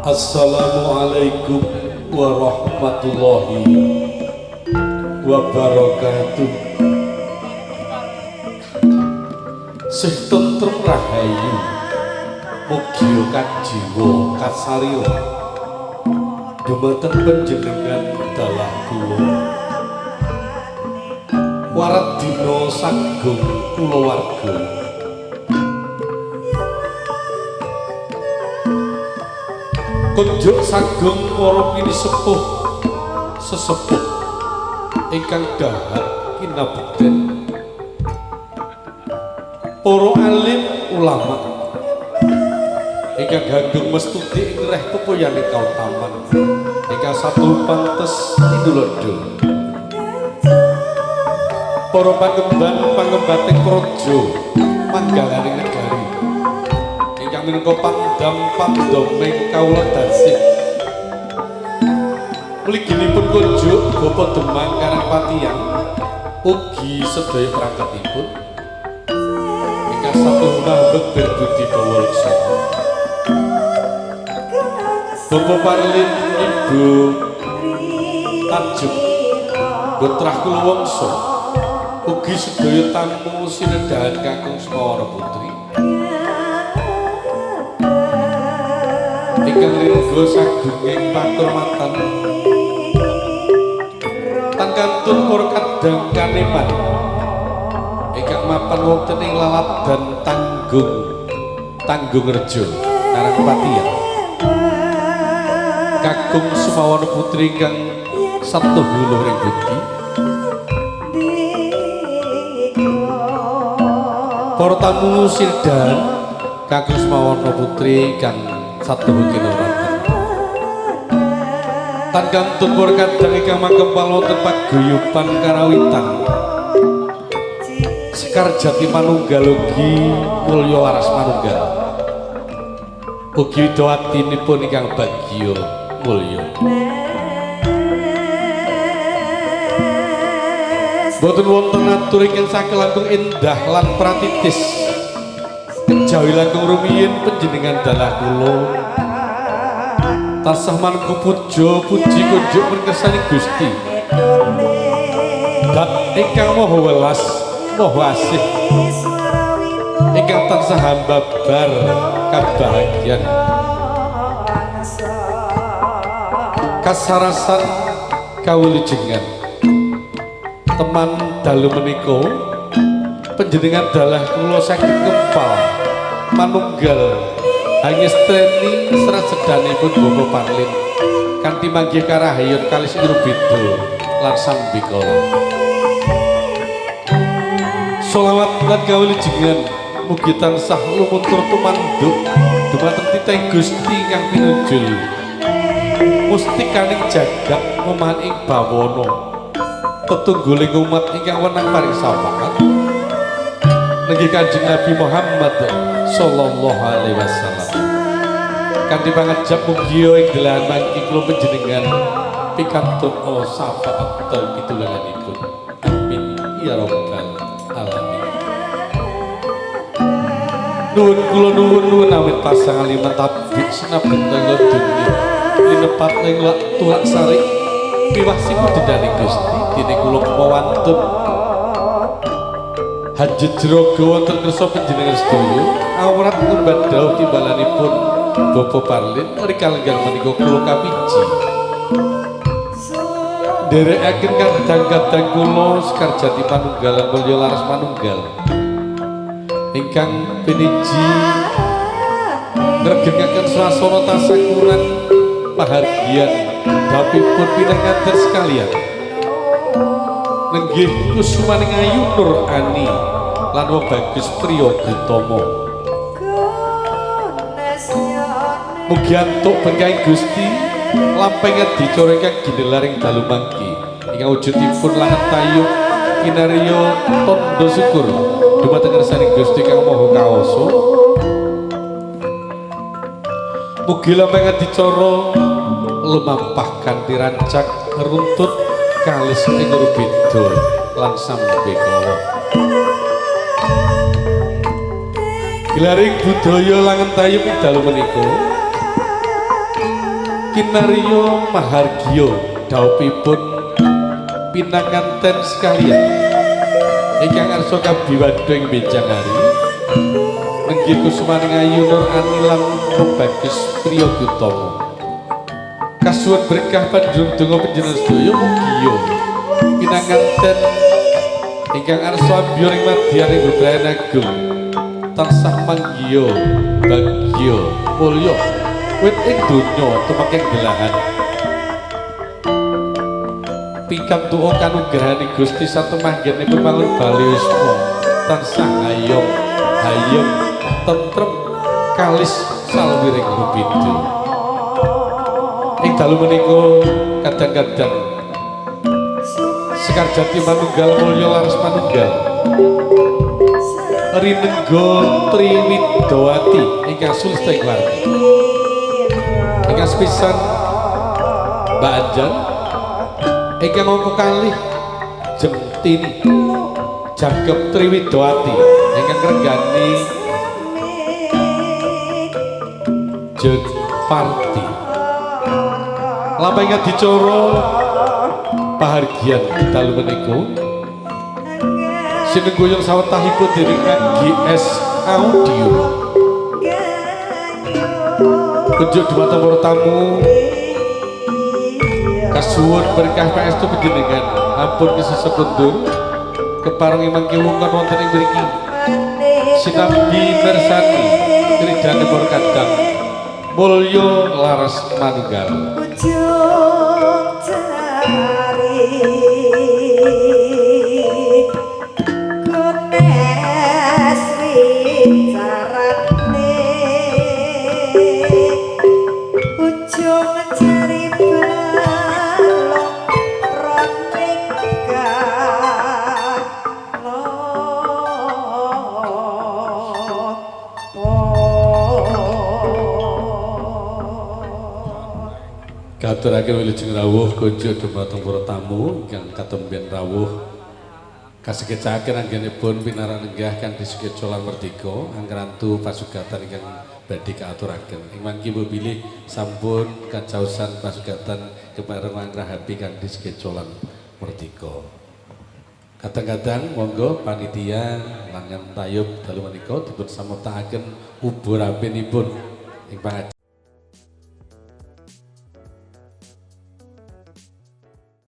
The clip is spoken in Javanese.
Assalamualaikum warahmatullahi wabarakatuh. Sih tentrem rahayu, mugi kajiwa kasarira dumateng panjenengan dalah kula. Warat dina sagung kulawarga. Kunjuk sagung para pinisepuh sesepuh ingkang dahar kinabekten, para alim ulama ingkang gandung mestuti ing reh pepoyaning kautaman ingkang satu pantes tinulodo, para pangemban pangembating praja manggalaning negari ingkang minangka pandam pandomeng kawula darsih. Mliginipun kunjuk Bapak Demang Karangpatihan ugi sedaya perangkatipun ingkang satuhuna mbek berbudi bawa laksana. Bapak Parlin, Ibu Tanjung Gotrah Kulawangsa ugi sedaya tamu sinedahan kakung Semawana Putri ingkang ringga sagunging pakurmatan tan kantun para kadang kaneman ingkang mapan wonten ing laladan Tanggung Tanggungrejo Karangpatihan kakung Semawana Putri ingkang satuhu luhuring budi, para tamu sinedahan kakung Semawana Putri ingkang satuhu kinurmatan tan kantun para kadang ingkang makempal wonten paguyuban karawitan Sekar Jati Manunggal ugi mulya laras manunggal ugi widowatinipun ingkang bagya mulya. Boten wonten atur ingkang saged langkung endah lan pratitis kejawi langkung rumiyin panjenengan dalah kula tansah manunggu puja puji kunjuk pangkersaning Gusti Dat ingkang maha welas maha asih ingkang tansah hambabar kabahagyan kasarasan kawulujengan. Teman dalu menika panjenengan dalah kula saged kempal manunggal hangestreni serat sedanipun Bapak Parlin kanthi manggih karahayon kalis ing rubeda lan sambikala. Sholawat lan kawulujengan mugi tansah lumuntur tumanduk dumateng titahing Gusti ingkang pinunjul mustikaning jagat memahan ing bawana tetungguling umat ingkang wenang paring syafaat nenggih Kanjeng Nabi Muhammad sallallahu alaihi wasallam. Kanthi pangajap mugi ing delahan mangki kula panjenengan pikantun syafaat pitulanganipun. Amin ya rabbal alamin. Nuwun kula nuwun nuwun awit pasangan lima tabik sinabenta ing dunya linepat ing tulak sari miwah siku dendane Gusti dene kula kemawantun hajat jroga wonten kersa panjenengan sedaya awrat ngembat dawuh timbalanipun Bapak Parlin rika lenggang menika kula kapiji nderekaken kadang-kadang kula Sekar Jati Manunggalan mulya laras manunggal ingkang piniji ngregengaken swasana tasakuran pahargyan dapipun pinanganten sekalian nenggih kusumaning ayu Nur Ani lan wong bagus Priyo Gutama. Mugi antuk berkahing Gusti lampeng adicara ingkang ginelar ing dalu mangki ingkang wujudipun langet tayub kinarya tandha syukur dumateng ngersaning Gusti kang Maha Kawasa. Mugi lampeng adicara lumampah kanthi rancak runtut kalis ing rubeda lan sambekala. Gelaring budaya langen tayub ing dalu menika Kinarya mahargya dhawuhipun pinanganten sekalian ingkang arsa kabiwadha ing benjang hari nenggih kusumaning ayu nur anilan Bagus Priyogi Utomo. Kasuwun berkah panjenengan donga panjenengan sedaya mugia pinanganten ingkang arsa ambyur ing madyaning bebrayan agung tansah manggiya bagya mulya wit ing donya tumekeng belahan pikantuk kanugrahane Gusti satemanggenipun mangun bali wisma tansah hayom hayem tentrem kalis salwiring rubeda. Ing dalu menika kadang-kadang Sekarjati manunggal mulya laras manunggal rinengga Triwidawati ingkang sulista ing wargi ingkang sepisan Mbak Anjan ingkang angka kalih Jemtini jangkep Triwidawati ingkang ngrenggani Jeng Parti. Lampahing adicara pahargyan dalu menika sinengguyung sawetahipun dening GS Audio. Kunjuk dhumateng para tamu kasuwun berkah pangestu panjenengan ampun kesesep kundur kepareng mangke wungkon wonten ing mriki sinambi mirsani kridane para kadang mulya laras manunggal. Ujung jari gones wicarane ujung jari balung roning Katuraken wilujeng rawuh kunjuk dumateng para tamu ingkang katemben rawuh kasekecaken anggenipun pinarak nenggah kanthi sekeca lan merdika angrantu pasugatan ingkang badhe kaaturaken. Ing mangke mbok bilih sampun kacaosan pasugatan kepareng angrahapi kanthi sekeca lan merdika. Kadang-kadang monggo panitia langan tayub dalu menika dipun samaptakaken ubur apinipun ing pangajengan.